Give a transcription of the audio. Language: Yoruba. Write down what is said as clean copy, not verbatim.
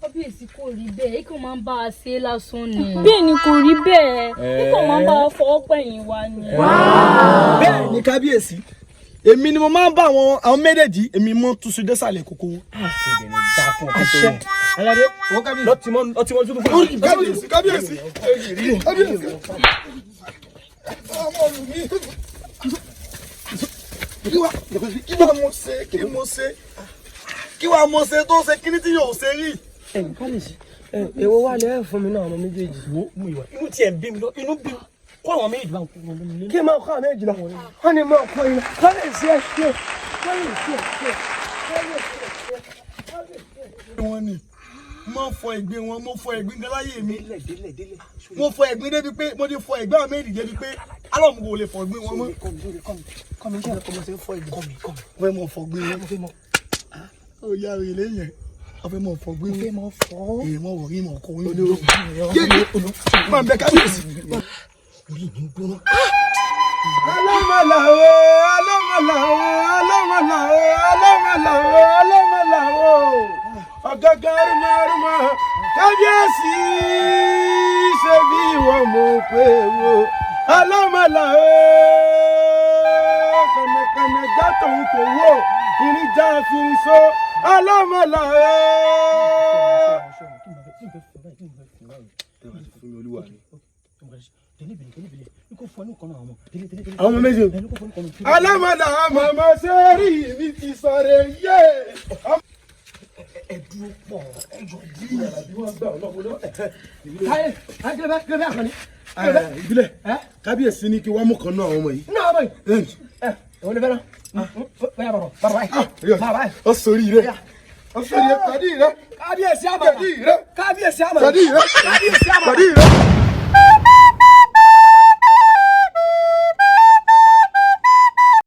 Kábíyèsí, kò rí bẹ́ẹ̀, ikọ̀ máa ń bá a ṣe lásán ni. Bẹ́ẹ̀ ni, kò rí bẹ́ẹ̀, ikọ̀ máa ń bá a fọwọ́ pẹ̀yìn wa ni. Bẹ́ẹ̀ ni kábíyèsí, èmi ni mo máa ń bá àwọn méjèèjì, èmi mọ́ túnṣu désàlẹ̀ kókó wọn. Àṣẹ. Aládé, lọtí mọ, lọtí mọ tuntun fún mi. Kábíyèsí, kábíyèsí, kábíyèsí. Ọmọ mi, kí wàá mo ṣe, kí mo ṣe, kí wàá mo ṣe tó ṣe kíní tí yóò ṣe rí? Ẹ kábíyèsí, ẹ èwo wà lẹ fún mi náà, àwọn méjèèjì? Wo mú ìwà, inú tiẹ̀ ń bí mi lọ, inú bí mi kó àwọn méjì bá ń kó wọn lé. Kí n máa kọ́ àwọn méjì lọ, wọ́n ní máa kọ́ iná. Kábíyèsí, ẹ ṣe. Kábíyèsí, ẹ ṣe. Wọn ni mo fọ ìgbín wọn, mo fọ ìgbín gan láyé mi. Mo fọ ìgbín débi pé mo ti fọ ìgbín àwọn méjì débi pé alọ́mù kò lè fọ ìgbín wọn mọ́. Kọ́ mi kí ẹ kọ́ mo ṣe ń fọ ìgbín. Kọ́ mi. Wọ́n fẹ́ mọ fọ ìgbín wọn. Ó yá rè lẹ́yìn, wọ́n fẹ́ mọ fọ ìgbín wọn. Fẹ́ mọ fọ́. Èyí mọ wọ̀rí mọ̀ kó yín. Yéé, máa bẹ kábíyèsí. Orí mi ń gbóná. Alámàlà o, alámàlà o, alámàlà o, alámàlà o, alámàlà o, ọ̀gángan rúmọrúmọ. Kábíyèsí, ṣe bí ìwọ mọ̀ pé wo alámàlà o, kànàkànà já tòun tó wò, irin já firiso, alámàlà o. Àwọn ọmọ méjì. Alámàlà màmá sẹ́rí mi ti sọ̀rọ̀ yé. Ẹ dúró pọ̀, ẹ jọ. Táyé, táyé, kílẹ̀ kílẹ̀ àkànní. Ìbílẹ̀, kábíyèsí ní kí wọ́n mú kan náà àwọn ọmọ yìí. Nínú àwọn ọmọ yìí. Ẹ òun ni fẹ́ràn. Bóyá bàbá bàbá yìí. Bàbá yìí. Ọ sórí rẹ, ọ sórí rẹ, pàdí rẹ. Kábíyèsí àmàlà. Pàdí rẹ. Kábíyèsí àmàlà. Pàdí rẹ. Kábíyèsí àmàlà. Pàdí rẹ.